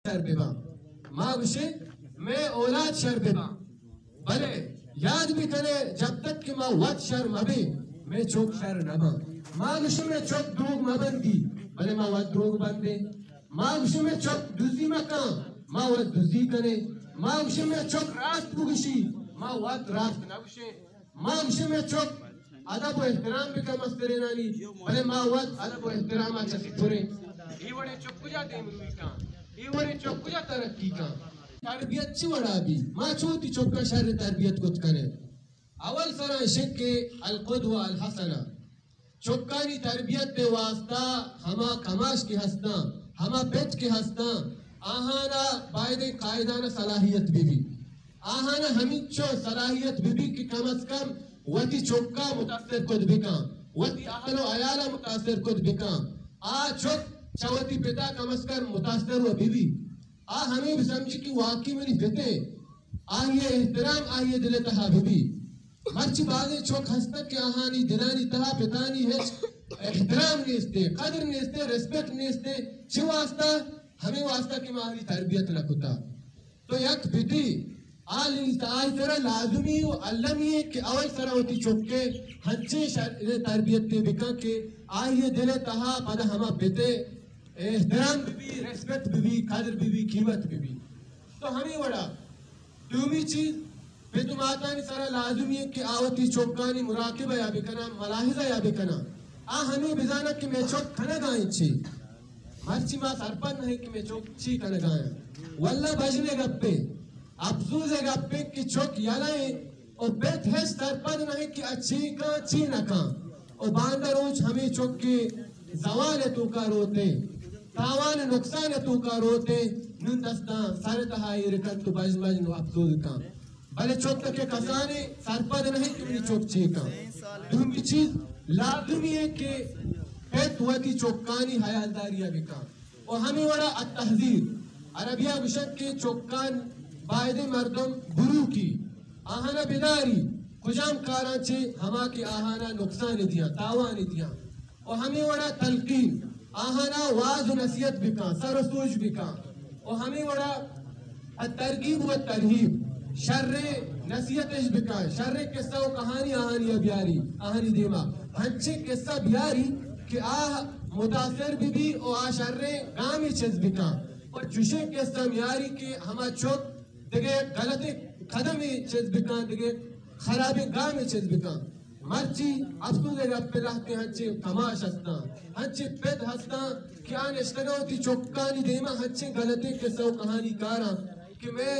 شر بباں۔ ما گوشیں مئے اولاد شر بباں۔ بلے یاد بکنے، جب تک کہ ما وت شر مبیں، مئے چک شر نباں۔ ما گوشیں مئے چک دروگ مبندی، بلے ما وت دروگ بندیں۔ ما گوشیں مئے چک دزی مکاں، ما وت دزی کنیں۔ ما گوشیں مئے چک راست بگوشی، ما وت راست نگوشیں۔ ما گوشیں مئے چک ادب و احترام بکن مسترینانی، بلے ما وت ادب و احترام ءَ چہ سپریں۔ اے وڑیں چک کجا دیمروی کن؟ اے وڑیں چک کجا ترقی کن؟ تربیت چی وڑا بی؟ ما چو وتی چکاں شر تربیت کت کنیں؟ اول سرا شک القدوہ الحسنہ۔ چکانی تربیت ءِ واسطہ ہما کماش کہ ہستاں، ہما پت کہ ہستاں، آہانا بایدیں قائدانہ صلاحیت بہ بی۔ آہانا ہمینچو صلاحیت بہ بی کہ کم از کم وتی چکا متاثر کت بکاں، وتی اہل و عیالا متاثر کت بکاں۔ آ چک چہ وتی پتا کم از کم متاثر و بہ بی۔ آ ہمے بسمجھی کہ واقعی منی پتے، آئی ءِ احترام آئی ءِ دل ءِ تہا بہ بی۔ مرچی بازیں چک ہستن کہ آہانی دلانی تہا پتانی ہچ احترام نیستے، قدر نیستے، ریسپیکٹ نیستے۔ چہ واسطہ؟ ہمے واسطہ کہ ما آہانی تربیت نہ کتا۔ تو یک پتی آ لیست آئی سرا لازمی و المی ہے کہ اول سرا وتی چکے ہنچیں شر-، تربیت بکن کہ آئی ءِ دل ءِ تہا پدا ہما پتے احترام بہ بی، ریسپیکٹ بہ بی، قدر بہ بی، قیمت بہ بی۔ تو ہمے وڑا دومی چیز، پت و ماتانی سرا لازمی ہے کہ آ وتی چکانی مراقبہ یا بکناں، ملاحظہ یا بکناں۔ آ ہمے بزاناں کہ مئے چک کنگا انت چی۔ مرچی ما سرپد نہ ایں کہ مئے چک چی کنگا انت۔ واللہ بژن ءِ گپے، افسوز ءِ گپے کہ چک یلہ انت۔ و پت ہچ سرپد نہ انت کہ آ چی کاں، چی نہ کاں۔ و باندا روچ ہمے چک کہ زوال ءِ توکا روت انت، تاوان ءُ نقصان ءِ توکا روت انت، نون دستاں سر ءِ تہا ایر کنت و بژن بژن و افسوز کاں۔ بلے چک کہ کسانیں سرپد نہ انت کہ منی چک چی کاں۔ دومی چیز لازمی انت کہ پت وتی چکانی حیالداری ءَ بکاں۔ و ہمے وڑا التحذیر، عربی ءَ گوشنت کہ چکان بایدیں مردم بروکی، آہانا بداری، کجام کاراں چہ ہما کہ آہانا نقصان دیاں، تاوان دیاں۔ و ہمے وڑا تلقین، آہانا واز و نصیحت بکاں، سر و سوج بکاں۔ و ہمے وڑا الترغیب و الترہیب، شریں نصیحت اش بکاں، شریں قصہ و کہانی آہانی بیاری، آہانی دیما ہنچیں قصہ بیاری کہ آ متاثر بہ بی و آ شریں گامے چست بکاں۔ و چوشیں قصہ میاری کہ ہما چک دگہ یک غلطیں قدمے چست بکاں، دگہ خرابیں گامے چست بکاں۔ مرچی افسوز ءِ گپ، لہتیں ہنچیں کماش ہستاں، ہنچیں پت ہستاں کہ آ نشتگاں وتی چکانی دیما ہنچیں غلطیں قصہ و کہانی کاراں کہ مئے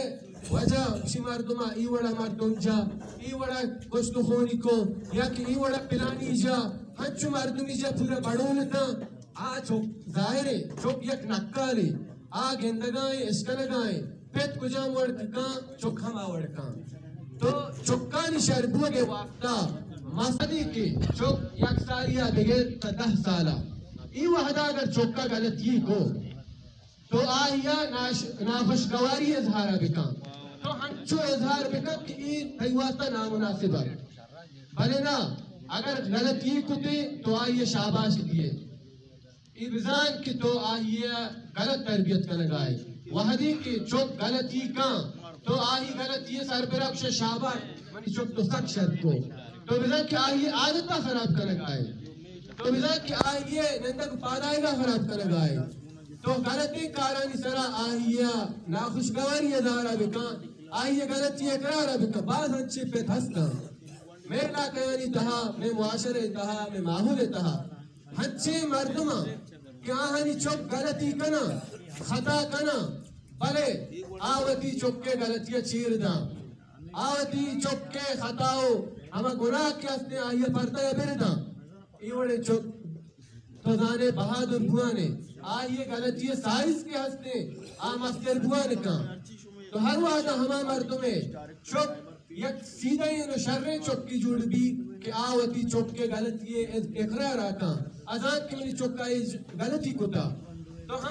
وجہ چی مردما ای وڑا مردم جا، ای وڑا کشت و خونی کو، یا کہ ای وڑا پلانی جا، ہنچو مردمی جا پورا بڑولتاں۔ آ چک ظاہرے، چک یک نقالے، آ گندگائیں، اشکنگائیں۔ پت کجام وڑ کاں، چک ہما وڑ کاں۔ تو چکانی شر بوگ ءِ واسطہ مسئلے کہ چک یک سالیا بگر تا دہ سالا، ای وہدا اگر چکا غلطی کو تو آئیا ناش-، ناخوشگواری اظہارا بکاں۔ تو ہنچو اظہار بکن کہ ای تئی واسطہ نامناسب ہے۔ بلے نا، اگر غلطی کتے تو آئیے شاباش دیے۔ ای بزان کہ تو آئی ءَ غلط تربیت کنگا ئے۔ وہدے کہ چک غلطی کاں، تو آئی غلطی ءِ سربرا گوشے، شاباش، منی چک تو سک شر کو۔ تو بزان کہ آئی ءِ عادت ءَ خراب کنگا ئے۔ تو بزان کہ آئی ءِ نندگ پادائیگا خراب کنگا ئے۔ تو غلطیں کارانی سرا آئی ءِ ناخوشگواری اظہارا بکاں، آئی ءِ غلطی اقرارا بکاں۔ باز انچیں پت ہستاں مئے علاقہانی تہا، مئے معاشرے تہا، مئے ماحول تہا۔ ہنچیں مردماں کہ آہانی چک غلطی کناں، خطا کناں، بلے آ وتی چک ءِ غلطی ءَ چیر داں، آ وتی چک ءِ خطا و ہما گناہ کہ ہستیں آئی ءِ پردہ ءَ بر داں۔ اے وڑیں چک تو زانے بہادر بوانے، آئی ءِ غلطی ءِ سائز کہ ہستیں آ مستر بوان کاں۔ تو ہر وہدا ہما مردمے چک یک سیدھیں و شریں چکے جوڑ بی کہ آ وتی چک ءِ غلطی ءِ اقرار ءَ کاں، ازان کہ منی چک ءَ اے غلطی کتا۔ تو ہم